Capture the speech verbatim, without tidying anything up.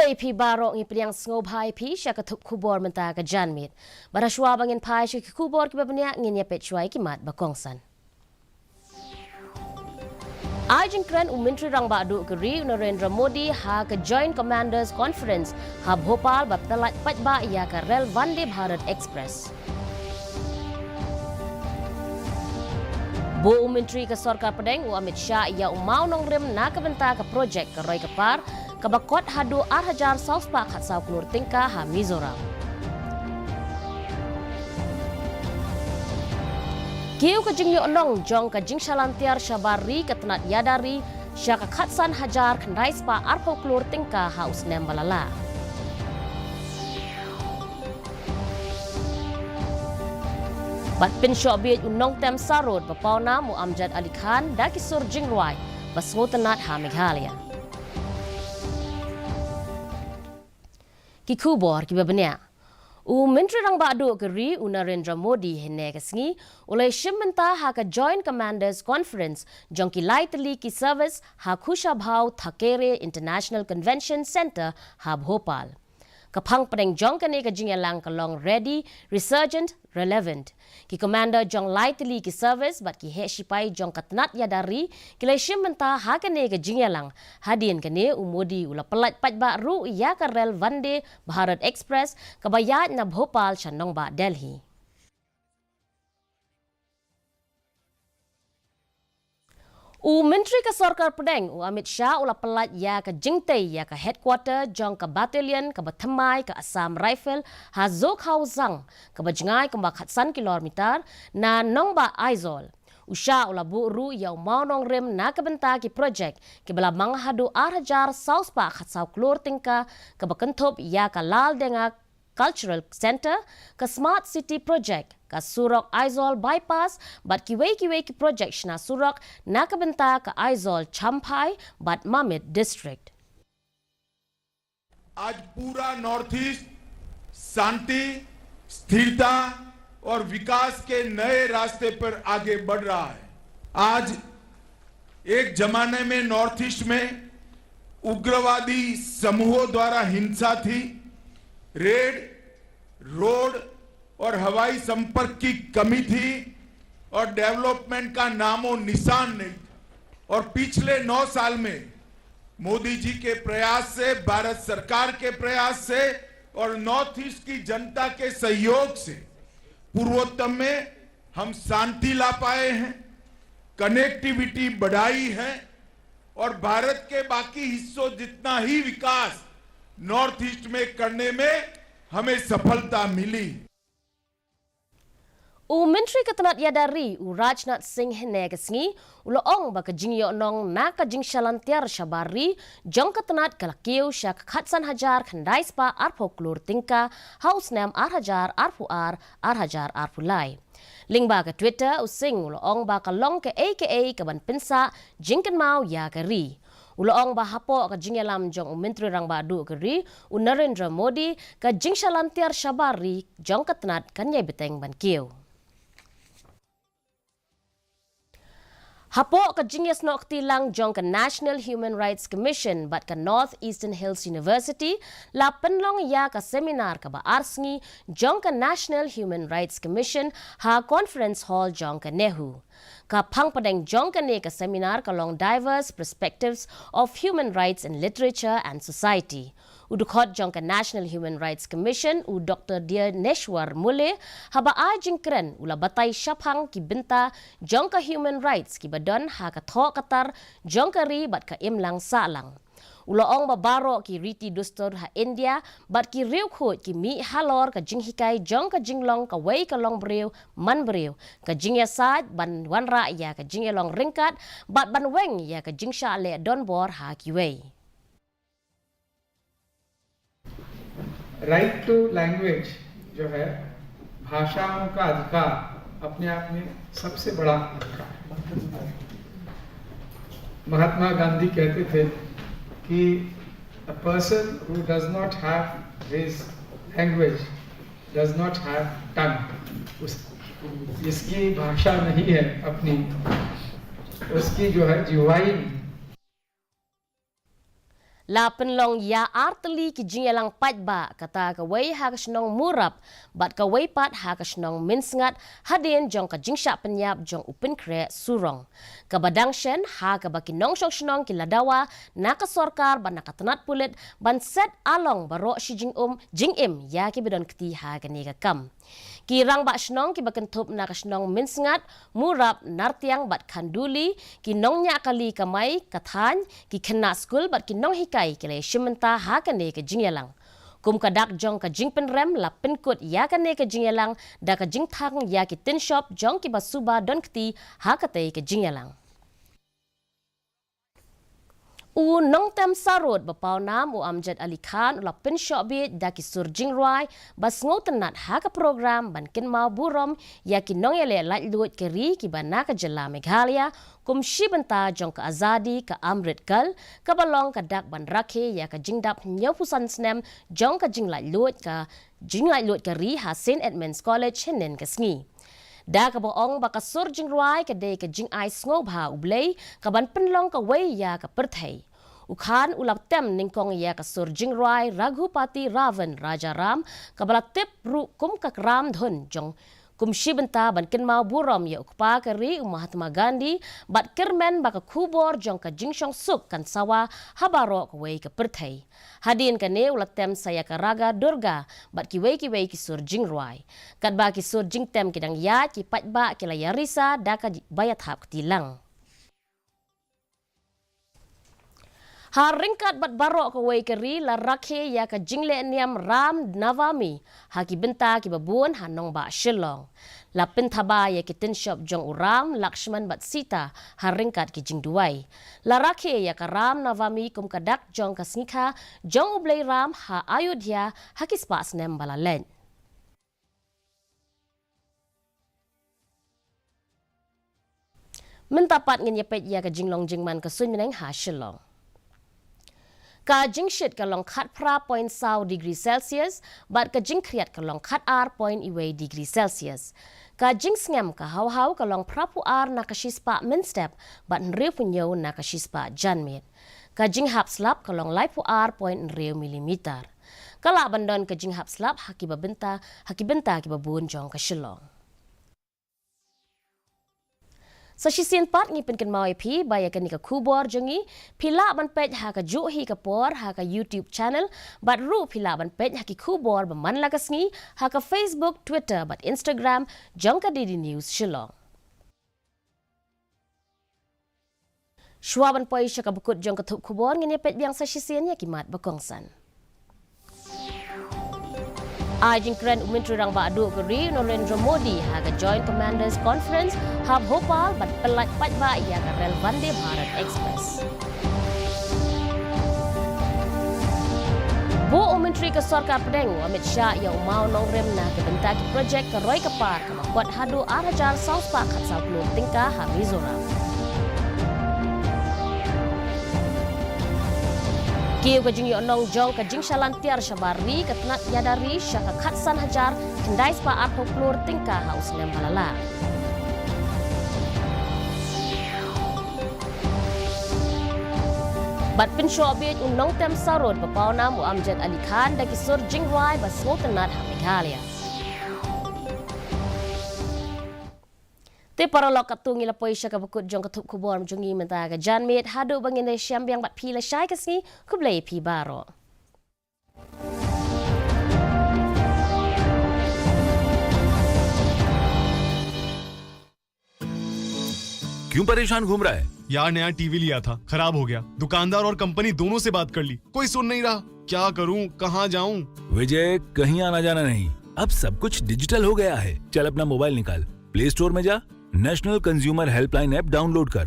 Ïa phi baroh, ngi pdiang sngewbha ïa phi sha ka thup khubor mynta ka janmiet. Bad hashwa ba ngin phai sha ki khubor kiba bniah, ngin ïa peit shwa ïa ki mat ba kongsan. Ai jingkren u Myntri Rangbah Duh ka ri u Narendra Modi ha ka Joint Commanders Conference ha Bhopal ba pyllait paidbah ïa ka rel Vande Bharat Express. Buh u Myntri ka Sorkar Pdeng u Amit Shah ïa u mawnongrim na ka bynta ka projek ka roi ka par kaba kot haduh ar hajar saw spah khatsaw klur tyngka ha Mizoram. Kiew ka jingïohnong jong ka jingshalan tiar shabar ri ka tnat ïada ri sha ka khatsan hajar khyndai spah arphew klur tyngka ha u snem ba la lah. Bad pynshoh bieit u nongtem sarud ba pawnam u Amjad Ali Khan da ki sur jingrwai ba sngewtynnat ha Meghalaya. Ki khubor kiba bniah. U Myntri Rangbah Duh ka ri u Narendra Modi hynne ka sngi u la shim bynta ha ka Joint Commanders Conference jong ki lai tylli ki service ha Kushabhau Thakere International Convention Centre ha Bhopal. Ka phang pdeng jong kane ka jingïalang ka long Ready, Resurgent, Relevant. Ki commander jong lai tylli ki service bad ki heh shipai jong ka tnat ïada ri ki la shim bynta ha kane ka jingïalang. Hadien kane u Modi u la pyllait paidbah ruh ïa ka rel Vande Bharat Express kaba ïaid na Bhopal sha nongbah Delhi. U Myntri ka Sorkar Pdeng u Amit Shah u la pyllait ïa ka jingtei ïa ka headquarter jong ka battalion kaba thymmai ka Assam Rifle ha Zokhauzang kaba jngai kumba khatsan kilometer na nongbah Aizawl. U Shah u la buh ruh ïa u mawnongrim na ka bynta ki projek kiba la mang haduh ar hajar saw spah khatsaw klur tyngka kaba kynthup ïa ka Laldenga Cultural Centre, ka Smart City Project, ka surok Aizawl Bypass bad kiwei kiwei ki projek shna surok na ka bynta ka Aizawl Champhai bad Mamit District. आज पूरा north east शांति, स्थिरता और विकास के नए रास्ते पर आगे बढ़ रहा है। आज एक जमाने में नॉर्थ ईस्ट में उग्रवादी समूहों द्वारा हिंसा थी, रेड, रोड और हवाई संपर्क की कमी थी और डेवलपमेंट का नामो निशान नहीं था। और पिछले नौ साल में मोदी जी के प्रयास से, भारत सरकार के प्रयास से और नॉर्थ ईस्ट की जनता के सहयोग से पूर्वोत्तर में हम शांति ला पाए हैं, कनेक्टिविटी बढ़ाई है और भारत के बाकी हिस्सों जितना ही विकास नॉर्थ ईस्ट में करने में हमें सफलता मिली। U Myntri ka tnat ïada ri u Rajnath Singh hynne ka sngi u la ong ba ka jingïohnong na ka jingshalan tiar shabar ri jong ka tnat ka la kiew sha ka khatsan hajar khyndai spah arphew klur tyngka ha u snem ar hajar arphew ar, ar hajar arphew lai. Lyngba ka Twitter u Singh u la ong ba ka long kaei kaei kaban pynsah jingkynmaw ïa ka ri. U la ong ba hapoh ka jingïalam jong u Myntri Rangbah Duh ka ri u Narendra Modi, ka jingshalan tiar shabar ri jong ka tnat kan ïai bteng ban kiew. Hapoh ka jingïasnoh kti lang jong ka National Human Rights Commission bad ka North Eastern Hills University la pynlong ïa ka seminar kaba ar sngi jong ka National Human Rights Commission ha Conference Hall jong ka NEHU. Ka phang pdeng jong kane ka seminar ka long Diverse Perspectives of Human Rights in Literature and Society. U dkhot jong ka National Human Rights Commission u Doktor Dhyaneshwar Mule haba ai jingkren u la batai shaphang ki bynta jong ka human rights kiba don ha ka thoh ka tar jong ka ri bad ka imlang sahlang. U la ong ba baroh ki riti dustur ha India bad ki riewkhuid ki mih halor ka jinghikai jong ka jinglong kawei ka longbriew manbriew, ka jingïasaid ban wanrah ïa ka jingïalong ryngkat bad ban weng ïa ka jingshah leh donbor ha kiwei. Right to language जो है, भाषाओं का अधिकार अपने आप में सबसे बड़ा अधिकार। महात्मा गांधी कहते थे कि a person who does not have his language does not have tongue। उस जिसकी भाषा नहीं है अपनी, उसकी जो है जिह्वा ही नहीं। La pynlong ïa artylli ki jingïalang paidbah, kata kawei ha ka shnong Murap bad kawei pat ha ka shnong Mynsngat, hadien jong ka jingshah pynïap jong u Pynkhreh Surong. Kaba dang shen, ha kaba ki nongshong shnong ki la dawa na ka sorkar bad na ka tnat pulit ban set along baroh shi jingum jingim ïa kiba don kti ha kane ka kam. Ki rangbah shnong kiba kynthup na ka shnong Mynsngat, Murap, Nartiang bad Khanduli, ki nongñiah kali kamai ka thaiñ, ki khynnah skul bad ki nonghikai ki la ïashim bynta ha kane ka jingïalang. Kum ka dak jong ka jingpynrem, la pynkut ïa kane ka jingïalang da ka jingthang ïa ki tin shop jong kiba suba don kti ha katei ka jingïalang. U nongtem sarud ba pawnam u Amjad Ali Khan u la pynshoh bieit da ki sur jingrwai ba sngewtynnat ha ka program ban kynmaw burom ïa ki nongïaleh laitluid ka ri kiba na ka jylla Meghalaya, kum shi bynta jong ka Azadi ka Amrit Kaal, kaba long ka dak ban rakhe ïa ka jingdap hynñiewphew san snem jong ka jinglaitluid ka jinglaitluid ka ri ha Saint Edmund's College hynnin ka sngi. Da kaba ong ba ka sur jingrwai ka dei ka jingai sngewbha U Blei kaban pynlong kawei ïa ka pyrthei. U Khan u la tem nyngkong ïa ka sur jingrwai Raghupati Ravan Rajaram, kaba la tip ruh kum ka ram dhun jong, kum shi bynta ban kynmaw burom ïa u kpa ka ri u Mahatma Gandhi, bad kyrmen ba ka khubor jong ka jingshongsuk kan sawa ha baroh kawei ka pyrthei. Hadien kane u la tem sa ïa ka Raga Durga bad kiwei kiwei ki sur jingrwai. Katba ki sur jingtem ki dang ïaid, ki paidbah ki la ïarisa da ka ba ïathap kti lang. Ha ryngkat bad baroh kawei ka ri, la rakhe ïa ka jingleh niam Ram Navami ha ki bynta kiba bun ha nongbah Shillong. La pynthaba ïa ki tin shop jong u Ram, Lakshman bad Sita ha ryngkat ki jingduwai. La rakhe ïa ka Ram Navami kum ka dak jong ka sngikha jong U Blei Ram ha Ayodhya ha ki spah snem ba la leit. Mynta pat ngin ïa peit ïa ka jinglong jingman ka suiñ bneng ha Shillong. Ka jingshit ka long khatphra point saw degree Celsius, bad ka jingkhriat ka long khatar point wei degree Celsius. Ka jingsngem ka haw haw ka long phraphew ar na ka shispah mynstep, bad hynriewphew hynñiew na ka shispah janmiet. Ka jinghap slap ka long laiphew ar point hynriew millimeter. Ka lah ban don ka jinghap slap ha kiba bynta, ha ki bynta kiba bun jong ka Shillong. Sa shisien pat ngi pynkynmaw ïa phi ba ïa kane ka khubor jong ngi phi lah ban peit ha kajuh hi ka por ha ka YouTube channel, bad ruh phi lah ban peit ha ki khubor ba man la ka sngi ha ka Facebook, Twitter bad Instagram jong ka D D News Shillong. Shuwa ban poi sha ka bakut jong ka thup khubor, ngin ïa peit biang sa shisien ïa ki mat ba kongsan. Ai jingkren u Myntri Rangbah Duh ka ri Narendra Modi ha ka Joint Commanders Conference ha Bhopal ban pyllait paidbah ïa ka rel Vande Bharat Express. Buh u Myntri ka Sorkar Pdeng u Amit Shah ïa u maw nongrim na ka bynta ki projek ka roi ka par kaba kot haduh ar hajar saw spah khatsaw klur tyngka ha Mizoram. Kiew ka jingïohnong jong ka jingshalan tiar shabar ri ka tnat ïada ri sha ka khatsan hajar khyndai spah arphew klur tyngka ha u snem ba la lah. Bad pynshoh bieit u nongtem sarud ba pawnam u Amjad Ali Khan da ki sur jingrwai ba sngewtynnat ha Meghalaya. Te paralok, katto ngi la poi sha ka bakut jong ka thup khubor jong ngi mynta ka janmiet, haduh ba ngin ïashem biang bad phi lashai ka sngi, khublei phi baroh. क्यों परेशान घूम रहा है? यार, नया टीवी लिया था, खराब हो गया। दुकानदार और कंपनी दोनों से बात कर ली, कोई सुन नहीं रहा। क्या करूं, कहां जाऊं? विजय, कहीं आना जाना नहीं, अब सब कुछ डिजिटल हो गया है। चल, अपना मोबाइल निकाल, प्ले स्टोर में जा, national consumer helpline app download कर